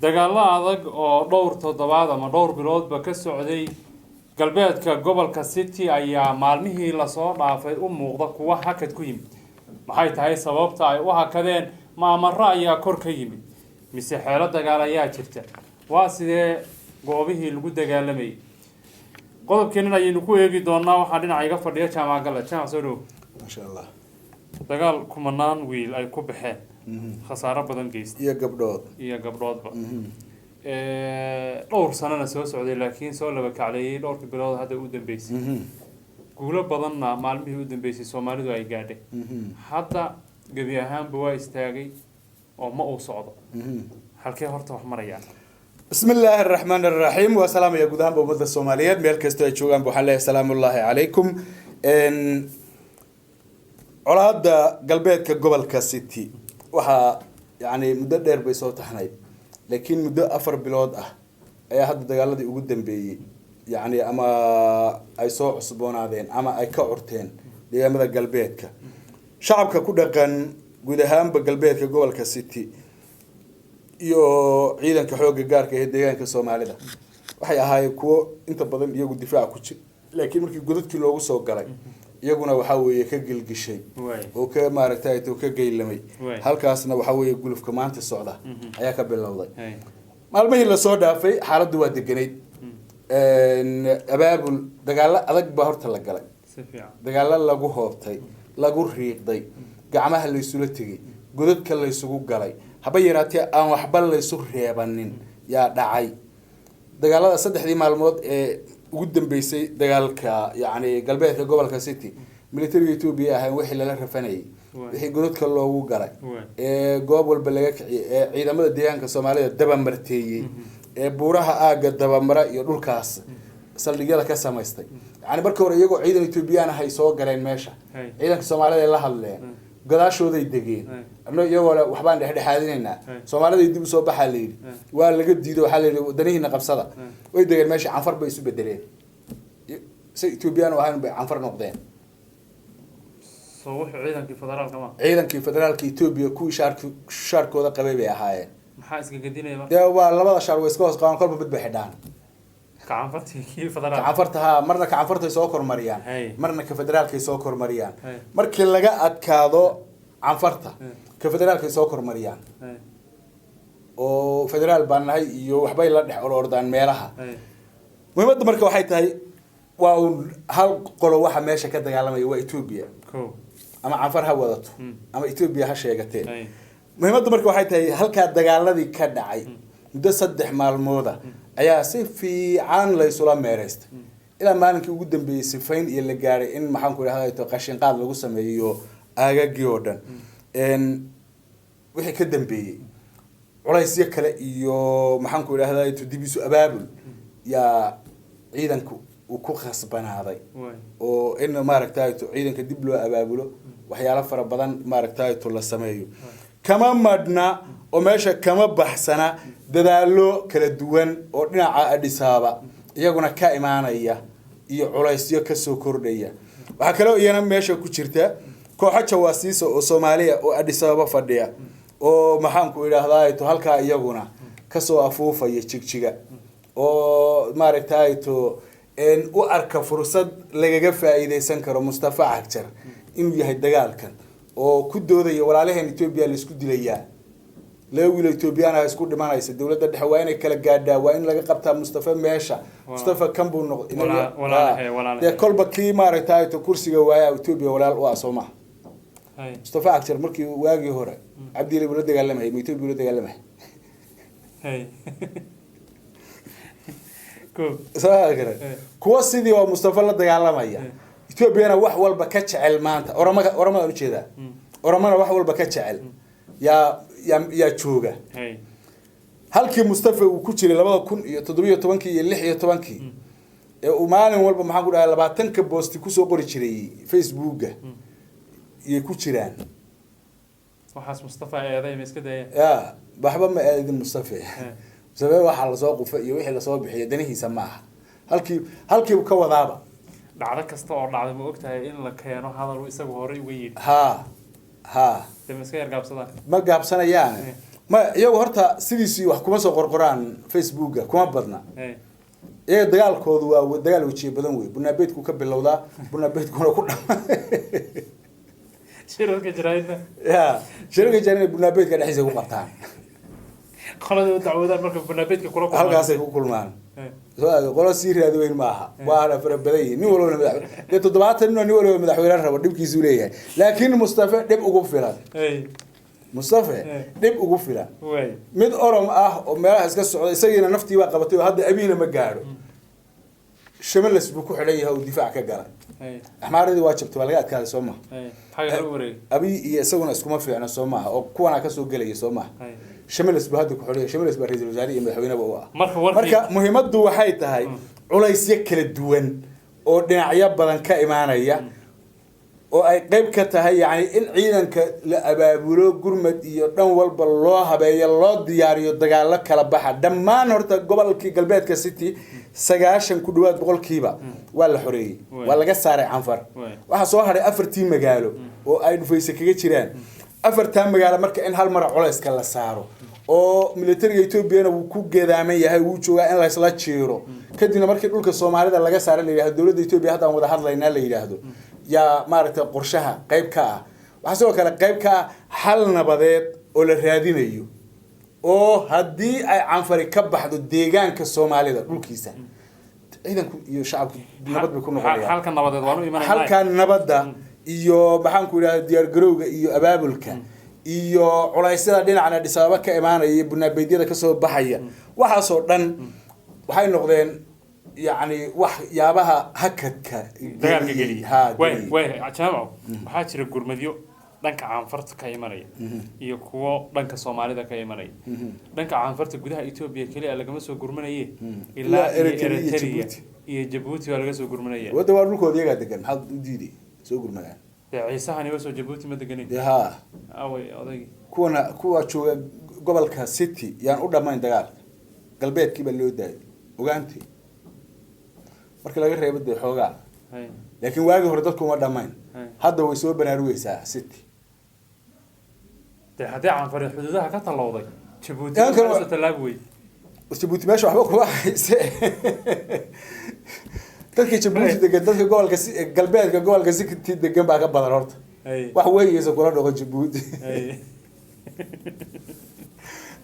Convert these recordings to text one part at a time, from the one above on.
Dagaallo adag oo dhowr toddobaad ama dhowr biloodba ka socday galbeedka gobolka City ayaa maalmihii lasoo dhaafay u muuqda kuwa hakad ku yimid. Maxay tahay sababta ay u hakadeen? Ma amaro ayaa kor ka yimid mise xeelo dagaal ayaa jirta? Waa sidee goobihii lagu dagaalamayay? Qodobkeenan ayaynu ku eegi doonaa. Waxaa dhinaca iga fadhiya Jaamac Galla. Jaamac, soo dhow. Maasha Allah. Dagaal kumanaan wiil ay ku baxeen, khasaaro badan geystay iyo gabdhood iyo gabdhoodba, dhowr sanana soo socday, laakiin soo laba kacleeyay dhowrkii bilood hadda u dambeysay, guulo badanna maalmihii u dambeysay Soomaalidu ay gaadhay, hadda gebi ahaanba waa istaagay oo ma uu socdo. Halkee horta wax marayaan? Bismi illaahi araxmaan araxiim. Waa salaamaya guud ahaanba ummadda Soomaaliyeed meel kastoo ay joogaan. Waxaan leeyahay salaamullaahi calaykum. Colaadda galbeedka gobolka City waxaa yani muddo dheer bay soo taxnayd, laakiin muddo 4 bilood ah ayaa hadda dagaaladii ugu dambeeyey yani ama ay soo cusboonaadeen ama ay ka curteen deegaamada galbeedka. Shacabka ku dhaqan guud ahaanba galbeedka gobolka City iyo ciidanka xoogga gaarka ee deegaanka Soomaalida waxay ahaayeen kuwo inta badan iyagu difaaca ku jir, laakiin markii godadkii loogu soo galay iyaguna waxaa weeye ka gilgishay oo ka maaragtay oo ka geylamay. Halkaasna waxaa weeye gulufka maanta socda ayaa ka bilowday. Maalmihii lasoo dhaafay xaaladdu waa deganayd. Abaabul dagaalo adag baa horta la galay. Si fiican. Dagaalo lagu hoobtay, lagu riiqday, gacmaha laysula tegay, godadka laysugu galay, haba yaraatee aan waxba laysu reebanin yaa dhacay. Dagaalada saddexdii maalmood ee ugu dambeysay dagaalka yacni galbeedka gobolka City, militariga Etoobiya ahayn wixii lala rafanayay, wixii godadka loogu galay, ee goob walba laga kiciyey, ee ciidamada deegaanka Soomaalida dabamarteeyey, ee buuraha aagga dabamara iyo dhulkaas saldhigyada ka samaystay. Yani markii hore iyagoo ciidan Etoobiyaan ah ay soo galeen meesha, ciidanka Soomaalida ay la hadleen, gadaashooday degeen. Anno iyagoo le waxbaan dhexdhexaadinaynaa, Soomaalida dib usoo baxaa la yidhi. Waa laga diido, waxaa la yidhi wadanihiina qabsada. Way degeen meesha, Canfar bay isu bedeleen. Say Etoobiyaan u ahayn bay Canfar noqdeen. Soo wuxuu ciidankii federaalka ma Ciidankii federaalka Etoobiya kuwii shaarkooda qabay bay ahaayeen. Maxaa isgagadinaya marka? Dee waa labada shaar way iska hoos qabaan, kolba mid bay xidhaan. Kacanfartii kii federaalka? Kacanfarta haa, marna kacanfartay soo kormariyaan, marna ka federaalkay soo kormariyaan. Markii laga adkaado Canfarta, ka federaalkay soo kormariyaan oo federaal baan nahay iyo waxbay la dhex orordaan meelaha. Muhiimadda marka waxay tahay waa uun hal qolo waxa meesha ka dagaalamaya waa Etoobiya, ama Canfar ha wadato ama Etoobiya ha sheegatee. Muhiimadda marka waxay tahay halkaa dagaaladii ka dhacay muddo 3 maalmooda ayaa si fiican laysula meeraystay, ilaa maalinkii ugu dambeeyey sifayn iyo la gaaray in maxaan ku idhahda qashinqaad lagu sameeyo aagagii oo dhan. Wixii ka dambeeyey culaysyo kale iyo maxaan ku idhahda dib isu abaabul yaa ciidanku uu ku khasbanaaday, oo in maaragtay ciidanka dib loo abaabulo, waxyaalo fara badan maaragtay la sameeyo. Kama madhna oo meesha kama baxsana dadaalo kala duwan oo dhinaca Adhisaaba iyaguna ka imaanaya iyo culaysyo kasoo kordhaya. Waxaa kaloo iyana meesha ku jirta kooxo jawaasiisa oo Soomaaliya oo Adhisaaba fadhiya oo maxaanku idhaahdaa to halkaa iyaguna kasoo afuufaya Jigjiga oo maaragtay to u arka fursad lagaga faa'iideysan karo Mustafa Cagjar inuu yahay dagaalkan, oo ku doodaya walaalaheen Etoobiya laisku dilayaa, laba wiil oo Etoobiyaan ah isku dhimanaysa, dowladda dhexe waa inay kala gaadhaa, waa in laga qabtaa Mustafa meesha. Mustafa kan buu noqday. Walaalahe. Dee kolba kii maaragtay to kursiga waayaa Etoobiya walaal u ah, soo maha? Mustafa Cagjar markii waagii hore Cabdiile buu la dagaalamayay, ma Etoobiya la dagaalamayay? Ko. Soo garan. Kuwa sidii oo Mustafa la dagaalamaya, Etoobiyana wax walba ka jecel maanta, Oromada, Oromadaan ujeedaa, Oromana wax walba ka jecel yaa jooga. Halkii Mustafa uu ku jiray 2017-kii iyo 16-kii ee uu maalin walba maxaan ku dhahay 20-ka post-i kusoo qori jiray Facebooka iyay ku jiraan. Waxaas Mustafa eeday ma iska dayeen? Ya waxba ma aadin Mustafa. Mustafa waxaa lasoo qufa iyo wixii lasoo bixiya danihiisa ma aha, halkiibu ka wadaaba. Dhacdo kasta oo dhacda ma ogtahay in la keeno hadal uu isagu horey uga yidhi? Ha. Dee ma iska yar gaabsadaan? Ma gaabsanayaan. Ma iyagu horta sidiisii wax kuma soo qorqoraan Facebooka, kuma badna. Iyaga dagaalkoodu waa dagaal wejiye badan wey. Bunaabeydku ka bilowdaa, bunaabeydkuna ku dhama. Shirarka jaraa'idna? Ya, shirarka jaraa'idna bunaabeydka dhexdiisa ku qabtaan. Qolada u dacwoodaan marka bunaabeydka kula kulmaan. Halkaasay ku kulmaan. Qolo sii raadi weyn maaha, waana fara badan yihin. Nin walbana madax dee 70 nin oo nin walba madaxweyne rabo dhibkiisuu leeyahay, laakiin Mustafe dhib ugu filan. Mustafe dhib ugu filan. Mid Orom ah oo meelaha iska socda, isagiina naftii baa qabatay oo hadda Abiina ma gaadho. Shamalas buu ku xidhan yahay oo difaac ka galay. Axmaaradii waa jabtay, waa laga adkaaday, soo maha? Xagga kala wareegay. Abiy iyo isaguna iskuma fiicna, soo maaha? Oo kuwanaa kasoo gelaya, soo maaha? Shamalas buu hadda ku xidhan yahay. Shamalas baa ra-iisul wasaare iyo madaxweyneba u ah. Marka warkii Marka muhiimaddu waxay tahay culaysyo kala duwan oo dhinacyo badan ka imaanaya, oo ay qayb ka tahay yani in ciidanka la abaabulo, gurmad iyo dhan walba loo habeeyo, loo diyaariyo dagaalo kala baxa. Dhammaan horta gobolkii galbeedka City 90 ku dhawaad boqolkiiba waa la xoreeyey, waa laga saaray Canfar. Waxaa soo hadhay afartii magaalo oo ay dhufayse kaga jiraan. Afartaa magaalo marka in hal mara culayska la saaro, oo militariga Etoobiyana wuu ku geedaaman yahay, wuu joogaa, in laysla jiiro. Kadibna markii dhulka Soomaalida laga saara la yidhahdo dowladda Etoobiya haddaan wada hadlaynaa la yidhaahdo, yaa maaragtay qorshaha qayb ka ah. Waxaa sidoo kale qayb ka ah xal nabadeed oo la raadinayo, oo haddii ay Canfari ka baxdo deegaanka Soomaalida dhulkiisa, ciidanku iyo shacabku nabad bay ku noqonayaan. Halka nabadeed waan u imanayna. Halka nabadda iyo maxaan ku idhahda diyaargarowga iyo abaabulka iyo culaysyada dhinacna dhisaaba ka imaanaya iyo bunaabeedyada kasoo baxaya, waxaasoo dhan waxay noqdeen yacni wax yaabaha hakadka dagaalka geliyay. Ha, way geliyey. Way, Jaamaco, waxaa jira gurmadyo dhanka Caanfarta ka imanaya iyo kuwo dhanka Soomaalida ka imanaya. Dhanka Caanfarta gudaha Etoobiya keliya lagama soo gurmanaye, ilaa ilaa iyo Eritrea iyo Eritrea Djibouti. Iyo Jabuuti baa laga soo gurmanaya. Wadda waa dhulkooda, iyagaa degan, maxaad u diiday soo gurmadaan? Dee Ciisahani wasoo Jabuuti ma deganin? Dee haa. Away odaygii? Kuwana kuwa jooga gobolka City yaan u dhammayn dagaalka galbeedkii baa loo daayay ogaantii marka laga reebo dee xoogaa. Laakiin waagii hore dadku uma dhammayn. Hadda way soo baraarugeysaa City. Dee haddii Canfari xuduudaha ka tallowday Jabuuti Yan soo tallaabi wey. Jabuuti meesha waxba kuma hayse. Dadka Jabuuti degan, dadka gobolka galbeedka gobolka City degan baa ka badan horta. Wax weynaysa kula dhaqo Jabuuti.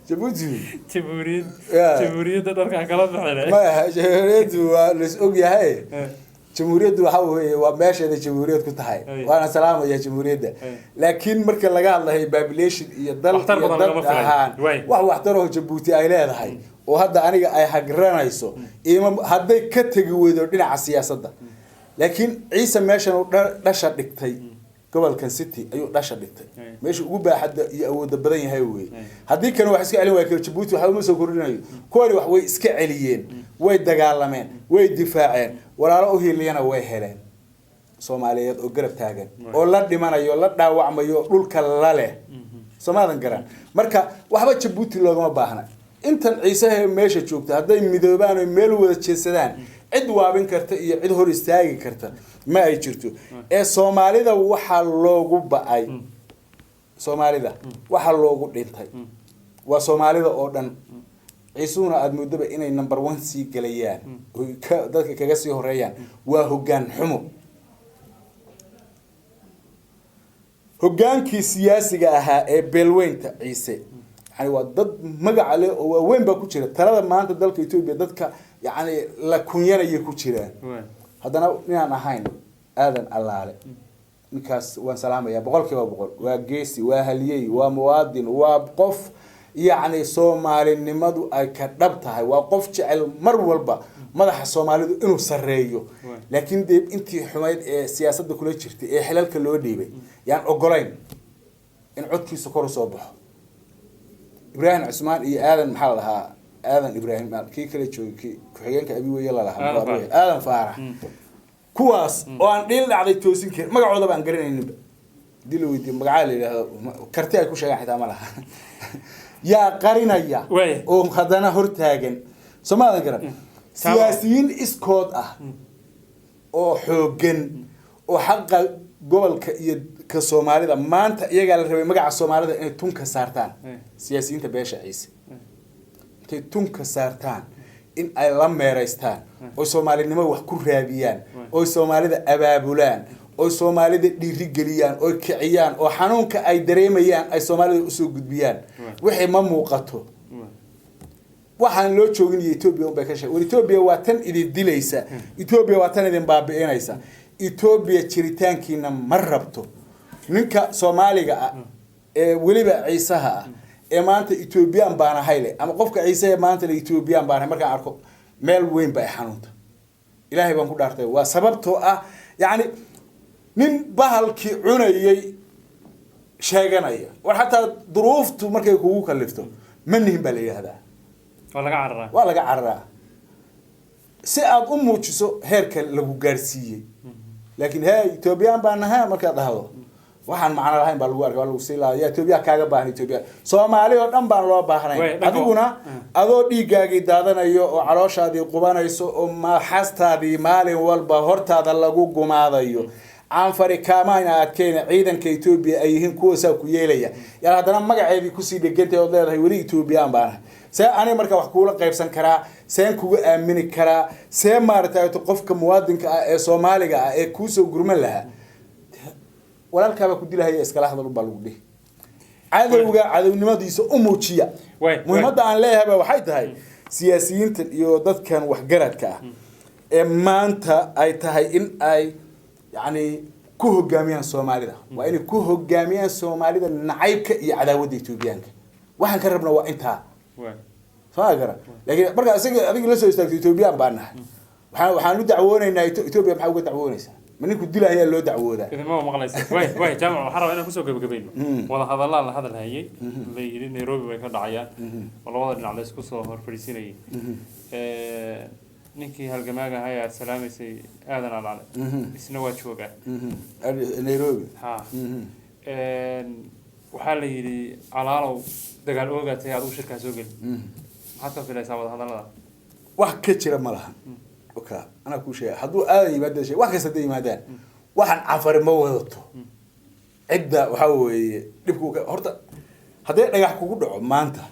Jabuuti. Jamhuuriyad Yeah. Jamhuuriyadda dharkaan kala bixinay. Ma aha, jamhuuriyaddu waa lais og yahay. Jamhuuriyaddu waxa weeye waa meesheeda jamhuuriyad ku tahay. Waana salaamaya jamhuuriyadda. Laakiin marka laga hadlayo population iyo dal Waxtar iyo badan dad lagama filayo. ahaan, wax waxtar oo Jabuuti ay leedahay oo hadda aniga ay hagranayso ima hadday ka tegi weydo dhinaca siyaasadda. Laakiin Ciise meeshan uu dhasha dhigtay, gobolkan City ayuu dhasha dhigtay. Meesha ugu baaxadda iyo awoodda badan yahay wey. Haddii kan wax iska celin waayo, Jabuuti waxba uma soo kordhinayo. Kuwani wax way iska celiyeen, way dagaalameen, way difaaceen, walaalo u hiiliyana way heleen Soomaaliyeed oo garab taagan oo la dhimanayo, la dhaawacmayo, dhulka la leh. Soomaadan garan? Marka waxba Jabuuti loogama baahna. Intan Ciisaha meesha joogta hadday midoobaan oo meel wada jeedsadaan, cid waabin karta iyo cid hor istaagi karta ma ay jirto. Ee Soomaalida waxaa loogu ba'ay, Soomaalida waxaa loogu dhintay, waa Soomaalida oo dhan. Ciisuhuna aada moodaba inay number one sii gelayaan oy ka dadka kaga sii horeeyaan, waa hoggaan xumo. Hoggaankii siyaasiga ahaa ee beelweynta Ciise, yani waa dad magaca leh oo waaweyn baa ku jira talada maanta dalka Etoobiya, dadka yani la kunyanaya ku jiraan. Haddana ninaan ahayn Aadan Allaale, ninkaas waan salaamaya 100%. Waa geesi, waa haliyey, waa muwaadin, waa qof yacni soomaalinimadu ay ka dhab tahay, waa qof jecel mar walba madaxa Soomaalidu inuu sarreeyo. Laakiin dee intii xumayd ee siyaasadda kula jirtay ee xilalka loo dhiibay yaan ogolayn in codkiisa kor usoo baxo. Ibraahim Cusmaan iyo Aadan, maxaa la dhahaa, Aadan Ibraahim kii kala joogay, kii ku-xigeenka Abi weye la lahaa. Aadan Faarax. Aadan Faarax. Kuwaas oo aan dhiil dhacday toosin karin, magacoodaba aan garanayninba, hadii la weydiiyo magacaa la yidhaahdo karti ay ku sheegaan xitaa ma laha, yaa qarinaya oo haddana hortaagan. Soo maadan garan? Siyaasiyiin iskood ah oo xooggan oo xaqa gobolka iyo Dadka Soomaalida maanta iyagaa la rabay magaca Soomaalida inay tunka saartaan. Siyaasiyiinta beesha Ciise intay tunka saartaan in ay la meeraystaan oo Soomaalinimo wax ku raadiyaan, oo Soomaalida abaabulaan, oo Soomaalida dhiirigeliyaan, oo kiciyaan, oo xanuunka ay dareemayaan ay Soomaalida usoo gudbiyaan. Wixii ma muuqato. Waxaan loo joogin iyo Etoobiya unbay ka sheeg. War, Etoobiya waa tan idin dilaysa, Etoobiya waa tan idin baabi'inaysa. Etoobiya jiritaankiina ma rabto. Ninka Soomaaliga ah ee weliba Ciisaha ah ee maanta Etoobiyaan baan ahay le, ama qofka Ciise ee maanta le Etoobiyaan baan ahay, markaan arko meel weyn ba ay xanuunta. Ilaahay baan ku dhaartay, waa sababtoo ah yacni nin bahalkii cunayay sheeganaya. War, xataa duruuftu markay kugu kalifto, ma nihin baa la yidhahdaa. Waa laga cararaa. Waa laga cararaa si aad u muujiso heerka lagu gaarsiiyey. Laakiin he Etoobiyaan baa nahay markaad dhahdo, waxaan macno lahayn baa lagu arkay, waa lagu sii lahaa. Yaa Etoobiya kaaga baahan? Etoobiya Soomaali oo dhan baan loo baahnayn. Adiguna adoo dhiiggaagii daadanayo oo calooshaadii qubanayso oo maxastaadii maalin walba hortaada lagu gumaadayo, Canfari kaamaana adkeyna, ciidanka Etoobiya ay yihiin kuwaasaa ku yeelaya, yaa haddana magaceedii kusii dhegantay ood leedahay weli Etoobiyaan baan ahay. See aniga marka wax kuula qaybsan karaa? Seen kuga aamini karaa? See maaragtay qofka muwaadinka ah ee Soomaaliga ah ee kuusoo gurman lahaa, walaalkaabaa ku dilahaya, iskala hadal baa lagu dhihi. Cadowga cadownimadiisa u muujiya. Muhiimadda aan leeyahay ba waxay tahay siyaasiyiintan iyo dadkan waxgaradka ah ee maanta ay tahay in ay yacni ku hogaamiyaan Soomaalida, waa inay ku hogaamiyaan Soomaalida nacaybka iyo cadaawadda Etoobiyaanka. Waxaan ka rabna waa intaa. Soo gara, laakiin marka isaga adiga la soo istaagto Etoobiyaan baa nahay, waxaan u dacwoonaynaa Etoobiya. Maxaa uga dacwoonaysaa? Ma ninku dilahayaa loo dacwoodaa? Idinma maqlaysa. Way jaamac, waxaan rabaa inaan kusoo gabagabayno. Wada hadallaa la hadal hayay, la yidhi Nairobi way ka dhacayaan, oo labada dhinac la isku soo hor fadhiisinayay. Ninkii halgamaaga ahaa ee aad salaamaysay, Aadan Alaale, isna waa joogaa. Nairobi. Ha, waxaa la yidhi Calaalow dagaal oogaatay, adigu shirkaa soo geli. Maxaad ka filaysaa wada hadallada? Wax ka jira ma laha. Oka, anaa kuu sheega, hadduu Aadan yimaada, sheeg wax kasta hadday yimaadaan, waxaan Canfari ma wadato. Cidda waxaa weeye dhibku horta haddii dhagax kugu dhaco maanta,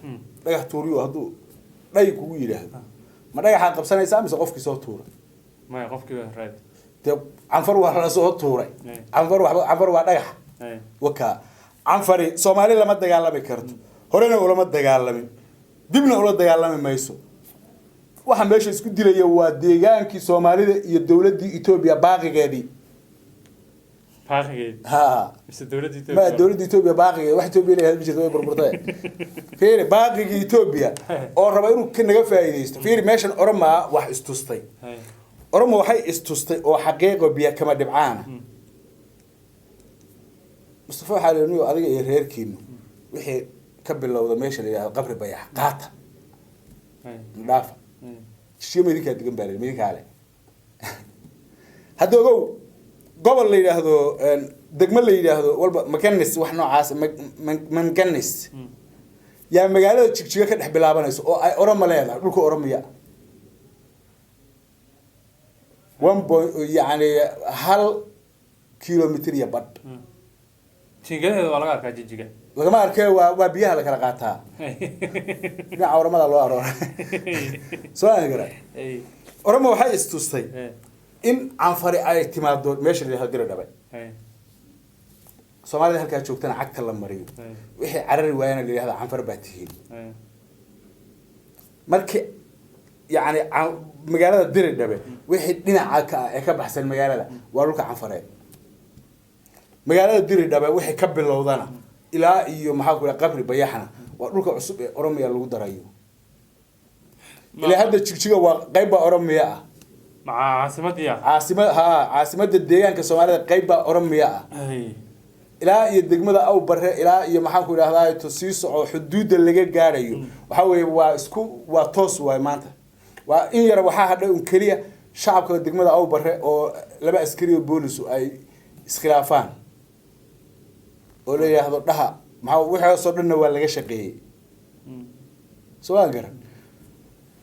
dhagax tuuriyo hadduu dhay kugu yidhaahdo, ma dhagaxaad qabsanaysaa mise qofkii soo tuuray? Maya, qofkii baa raadi. Dee Canfar waa la soo tuuray. Canfar waxba, Canfar waa dhagax. Waka, Canfari Soomaali lama dagaalami karto, horena ulama dagaalamin, dibna ula dagaalami mayso. Waxa meesha isku dilaya waa deegaankii Soomaalida iyo dowladdii Etoobiya baaqigeedii. Baaqigeed? Ha. Mise dowladda Ma Ethiopia? Dowladda Etoobiya baaqigeed, wax Etoobiya leeyahay ma jirto, way burburtay. Fiiri, baaqigii Etoobiya oo raba inuu ka naga faa'iidaysto. Fiiri, meeshan Oromaa wax istustay. Oromo waxay istustay oo xaqiiqo biyo kama dhibcaana. Mustafa waxaa la yidhi, adiga iyo reerkiinu wixii ka bilowda meesha la yidhahdo Qabri Bayax qaata, dhaafa. Jishiyo idinkaa degan baa la yidhi, midinkaa le. Hadda ogow, gobol la yidhaahdo, degmo la yidhaahdo walba Makanis, wax noocaas Manganis, yaa magaalada Jigjiga ka dhex bilaabanayso oo ay Oromo leedahay, dhulka Oromiya, one point, yacni 1 kilomitr iyo badh. Jiingadaheeda waa laga arkaa Jijiga. Lagama arkee, waa biyaha la kala qaataa, dhinaca Oromada loo aroora. Soo aan gara, Oromo waxay istustay in Canfari ay timaado meesha la yidhahdo Dira Dhabe, Soomaalida halkaa joogtana cagta la mariyo, wixii carari waayana la yidhahda Canfar baa tihiin. Markii yacni magaalada Diri Dhabe wixii dhinaca ka ah ee ka baxsan magaalada waa dhulka Canfareed. Magaalada Diri Dhabe wixii ka bilowdana ilaa iyo maxaa ku Qabri Bayaxna waa dhulka cusub ee Oromiya lagu darayo. Ilaa hadda Jigjiga waa qayb baa Oromiya ah. Maca caasimadii ah? Caasima ha, caasimadda deegaanka Soomaalida qayb baa Oromiya ah. Ilaa iyo degmada Aw Bare, ilaa iyo maxaan ku idhahdaa to sii soco, xuduudda laga gaadhayo waxaa weeye waa isku waa toos waay. Maanta waa in yar waxaa hadhay un keliya shacabka degmada Aw Bare oo laba askari oo boolisu ay iskhilaafaan oo la yidhaahdo dhaha maxaa. Waxaasoo dhanna waa laga shaqeeyey. Soo waan garan.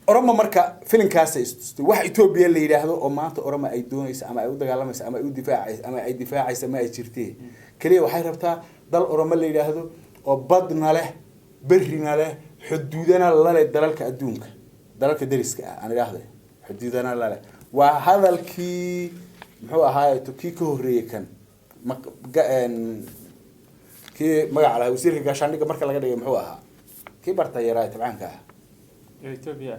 Oromo marka filinkaasay istustay. Wax Etoobiya la yidhaahdo oo maanta Oromo ay doonaysa ama ay u dagaalamaysa ama ay u difaacaysa ama ay difaacaysa ma ay jirtee. Keliya waxay rabtaa dal Oromo la yidhaahdo oo badna leh, berrina leh, xuduudana la leh dalalka adduunka, dalalka deriska ah aan idhaahde, xuduudana la leh. Waa hadalkii muxuu ahaaye to kii ka horreeyey kan kii magaca lahaa wasiirka gaashaandhigga marka laga dhigay, muxuu ahaa kii barta yaraa tabcaanka ah? Ee Ethiopia.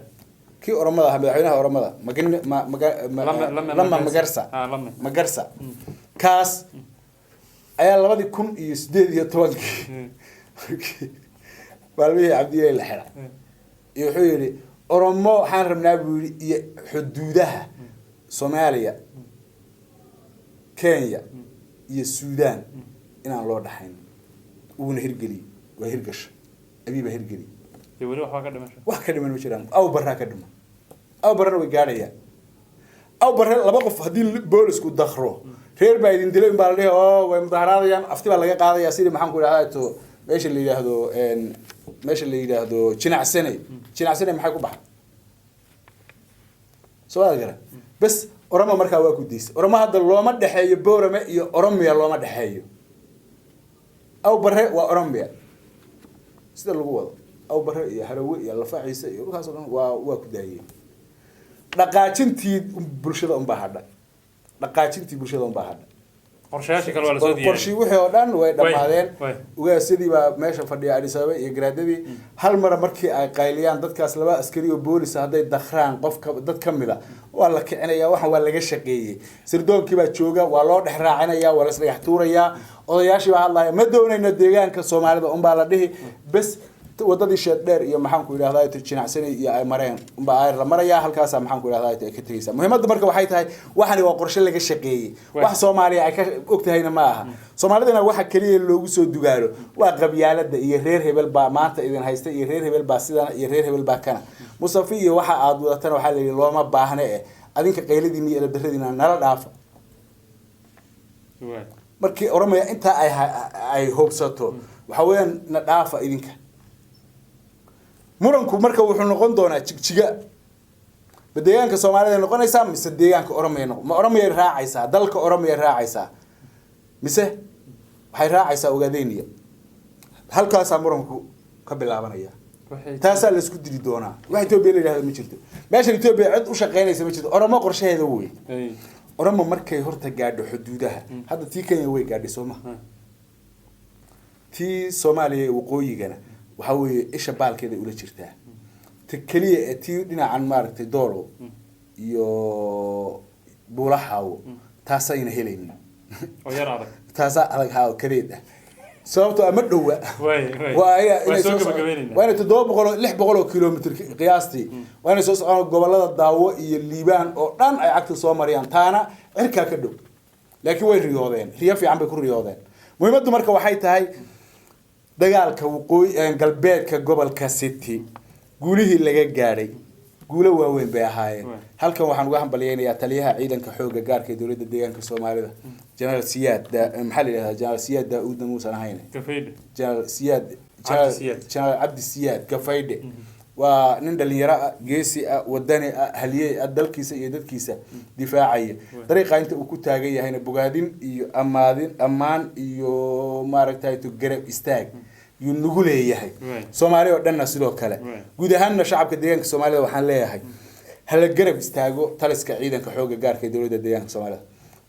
Kii Oromada ahaa, madaxweynaha Oromada, magin ma maga Lama Lama Magarsa. Ah, Lama. Magarsa kaas ayaa 2018-kii maalmihii Cabdiilay la xira iyo wuxuu yidhi Oromo waxaan rabnaa buu yidhi iyo xuduudaha Soomaaliya, Kenya iyo Suudaan inaan loo dhaxayn. Wuuna hirgeliyey, waa hirgasha, Abiy baa hirgeliyey. Dee weli waxbaa ka dhimasha. Wax ka dhiman ma jiraan. Aw baraa ka dhiman, aw barana way gaadhayaan. Aw bare laba qof haddii boolisku dakro, reer baa idin dilay baa la dhihi oo way mudaharaadayaan, afti baa laga qaadaya. Sidii maxaan ku idhahdaa to meesha la yidhaahdo meesha la yidhaahdo Jinacsane. Jinacsane maxay ku baxay? Soo waad garan bes. Oromo markaa waa ku diisay. Oromo hadda looma dhexeeyo Boorame iyo Oromia looma dhexeeyo. Aw bare waa Oromia sida lagu wado. Aw bare iyo Harawe iyo Lafaciise iyo dhulkaas oo dhan waa ku daayeen. Dhaqaajintii bulshada unbaa hadha, dhaqaajintii bulshada unbaa hadha. Qorshayaashii kale waa lasoo diyaariyey. Qorshii wixii oo dhan way dhammaadeen. Way. Ugaasyadii baa meesha fadhiya Addis Ababa iyo garaadadii. Hal mara markii ay qayliyaan dadkaas, laba askari oo boolis ah hadday dakraan qofka dad ka mid a, waa la kicinaya. Waxan waa laga shaqeeyey. Sirdoonkii baa jooga, waa loo dhex raacinaya, waa la isdhagax tuurayaa. Odayaashii baa hadlaya, ma doonayno deegaanka Soomaalida unbaa la dhihi bes. Wadadii sheed dheer iyo maxaan ku idhahdaa Jinacsanay iyo ay mareen unbaa ayr la marayaa. Halkaasaa maxaan ku idhahdaa ay ka tegeysaa. Muhiimadda marka waxay tahay waxani waa qorshe laga shaqeeyey. Wax Soomaaliya ay ka og tahayna ma aha. Soomaalidana waxa keliya loogu soo dugaalo waa qabyaalada iyo reer hebel baa maanta idin haysta iyo reer hebel baa sidana iyo reer hebel baa kana. Mustafi iyo waxa aad wadatana waxaa la yidhi looma baahne eh, adinka qayladiina iyo elabdaradiina nala dhaafa. Markii Oromaya intaa ay hubsato, waxa weeyaan na dhaafa idinka. Muranku marka wuxuu noqon doonaa Jigjiga ma deegaanka Soomaalida noqonaysaa mise deegaanka Oromaya noqon? Ma Oromiyay raacaysaa, dalka Oromiyay raacaysaa, mise waxay raacaysaa Ogaadeyniya? Halkaasaa muranku ka bilaabanaya. Taasaa la isku dili doonaa. Wax Etoobiya la yidhahdo ma jirto meeshan. Etoobiya cid u shaqeynaysa ma jirto. Oromo qorshaheeda wey. Oromo markay horta gaadho xuduudaha, hadda tii Kenya way gaadhay, soo ma? Tii Soomaaliya ee waqooyigana waxaa weeye isha baalkeeda ula jirtaa. Ta keliya ee tii dhinacan maaragtay Doolow iyo Buulaxaawo taasayna helaynin. Oo yar adag. Taasaa adag haa, kadeed ah, sababtoo ah ma dhowa. Way way. Waa waa inay soo soo gabagabeynayna. Waa inay 700 oo 600 oo kilomitr qiyaastii waa inay soo socdaan, gobolada Daawo iyo Liibaan oo dhan ay cagta soo mariyaan. Taana cirkaa ka dhow, laakiin way riyoodeen, riyo fiican bay ku riyoodeen. Muhiimaddu marka waxay tahay dagaalka waqooyi galbeedka gobolka City guulihii laga gaadhay guulo waaweyn bay ahaayeen. Halkan waxaan uga hambalyeynayaa taliyaha ciidanka xoogga gaarka ee dowladda deegaanka Soomaalida, Generaal Siyaad maxaa la yidhahdaa, Generaal Siyaad Daa-uudna muusan ahayn. Gafaydhe. Generaal Siyaad. Cabdi Siyaad. Generaal Cabdi Siyaad Gafaydhe waa nin dhalinyaro ah, geesi ah, wadani ah, haliyey ah, dalkiisa iyo dadkiisa difaacaya. Dariiqa inta uu ku taagan yahayna bogaadin iyo amaadin, ammaan iyo maaragtay to garab istaag yuu nagu leeyahay. Soomaali oo dhanna sidoo kale. Guud ahaanna shacabka deegaanka Soomaalida waxaan leeyahay hala garab istaago taliska ciidanka xoogga gaarka ee dowladda deegaanka Soomaalida.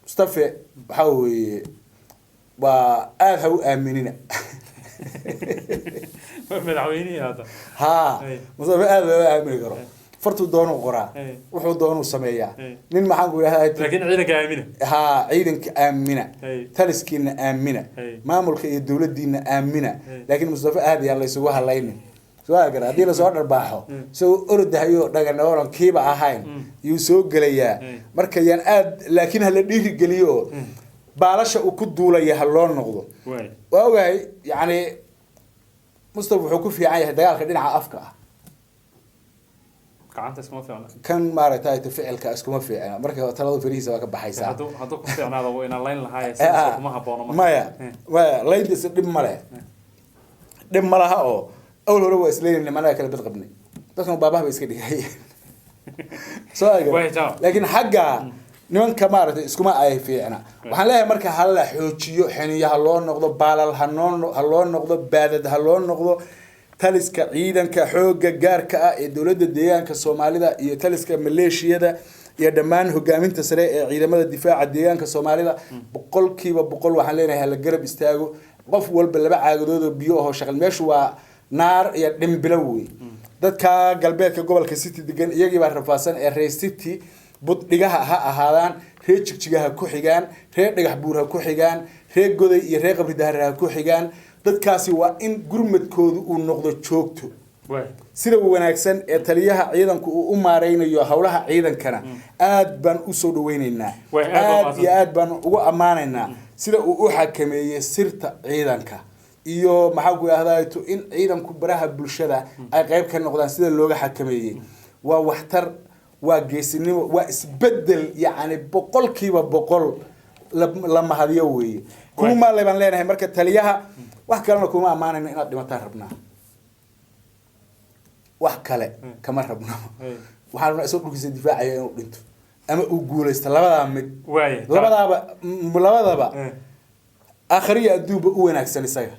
Mustafe waxaa weeye waa aada ha u aaminina. Madaxweynihii hadda. Haa. Mustafe aada looma aamini karo. Fartuu doonuu qoraa, wuxuu doonuu sameeyaa. Nin maxaan ku idhahdaa Laakiin ciidanka aamina. Haa, ciidanka aamina, taliskiina aamina, maamulka iyo dowladdiina aamina. Laakiin Mustafe aad yaa laysugu halaynin. Soo gara haddii lasoo dharbaaxo, isagoo ordahayo dhaganooran kiiba ahayn yuu soo gelayaa. Marka yaan aad, laakiin hala dhiiri geliyo oo baalasha uu ku duulaya ha loo noqdo. Waa ogahay, yacni Mustafa wuxuu ku fiican yahay dagaalka dhinaca afka ah. Gacanta iskuma fiicna. Kan maaragtay ficilka iskuma fiicna. Marka talada farihiisa waa ka baxaysaa. Hadduu ku fiicnaada wuu ina layn lahaa, sidaas kuma haboono marka. Maya, maya, layntiisa dhib ma leh, dhib ma laha oo awal hore waa isleynayna, managa kala bad qabnay. Dadkan baabaha bay iska dhigayeen soo aga. Way jawaab. Laakiin xagga nimanka maaragtay iskuma ay fiicna. Waxaan leeyahay marka ha la xoojiyo xiniya, ha loo noqdo baalal, ha loo noqdo baadad, ha loo noqdo taliska ciidanka xoogga gaarka ah ee dowladda deegaanka Soomaalida iyo taliska maleeshiyada iyo dhammaan hogaaminta sare ee ciidamada difaaca deegaanka Soomaalida. 100% waxaan leenahay hala garab istaago. Qof walba laba caagadood oo biyo ahoo shaqal. Meeshu waa naar iyo dhimbilo wey. Dadka galbeedka gobolka City degan iyagii baa rafaadsan ee reer City buddhigaha ha ahaadaan, reer Jigjiga ha ku xigaan, reer Dhagax Buur ha ku xigaan, reer Goday iyo reer Qabri Dahare ha ku xigaan. Dadkaasi waa in gurmadkoodu uu noqdo joogto. Sida wanaagsan ee taliyaha ciidanku uu u maareynayo howlaha ciidankana aad baan usoo dhaweyneynaa. Way, aad baa Aad iyo aad baan ugu ammaanaynaa sida uu u xakameeyey sirta ciidanka iyo maxaa ku idhahdaa in ciidanku baraha bulshada ay qayb ka noqdaan. Sida looga xakameeyey waa waxtar, waa geesinimo, waa isbedel, yacni 100% la mahadiyo weeye. Kuma maale baan leenahay marka taliyaha, wax kalena kuma ammaanayno, inaad dhimataan rabnaa, wax kale kama rabno. Waxaan rabnaa isagoo dhulkiisa difaacaya inuu dhinto ama uu guulaysto, labadaa mid. Labadaaba labadaba aakhiriya adduunba u wanaagsan isaga,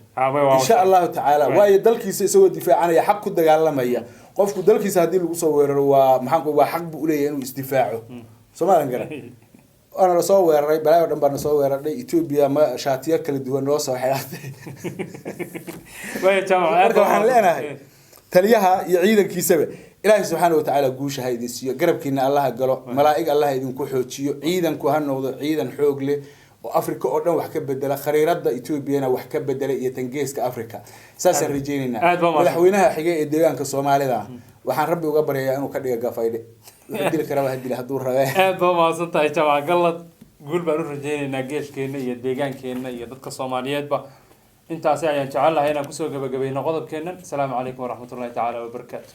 insha Allahu tacaala. Waayo dalkiisa isagoo difaacanaya, xaq ku dagaalamaya. Qofku dalkiisa haddii lagu soo weeraro waa maxaan ku waa xaq buu uleeyahay inuu isdifaaco. Soomaalan garan, waana lasoo weeraray, balaayo dhan baa nasoo weerarnay. Ethiopia ma shaatiyo kala duwan noo soo xidhatay. Waaya Jaamac, aad Marka baa waxaan mahadsan. leenahay taliyaha iyo ciidankiisaba Ilaahay subxaana watacaala guusha ha idin siiyo, garabkiina Allaha galo, malaa'ig Allaha idinku xoojiyo. Ciidanku ha noqdo ciidan xoog leh oo Africa oo dhan wax ka bedela, khariirada Ethoobiana wax ka bedela iyo tangeeska Africa. Saasaan rajaynaynaa. Aad baa mahadsan. Madaxweynaha xige ee deegaanka Soomaalida waxaan Rabbi uga baryayaa inuu ka dhiga gafaydhe. Wuxuu dili karaa ha dila hadduu rabee. Aad baa mahadsan tahay, Jaamac Gallad. Guul baan u rajaynaynaa geeshkeenna iyo deegaankeenna iyo dadka Soomaaliyeedba. Intaasi ayaan jecel lahay inaan kusoo gabagabayno qodobkeennan. Asalaamu calaykum waraxmatullahi tacaala wabarakaatu.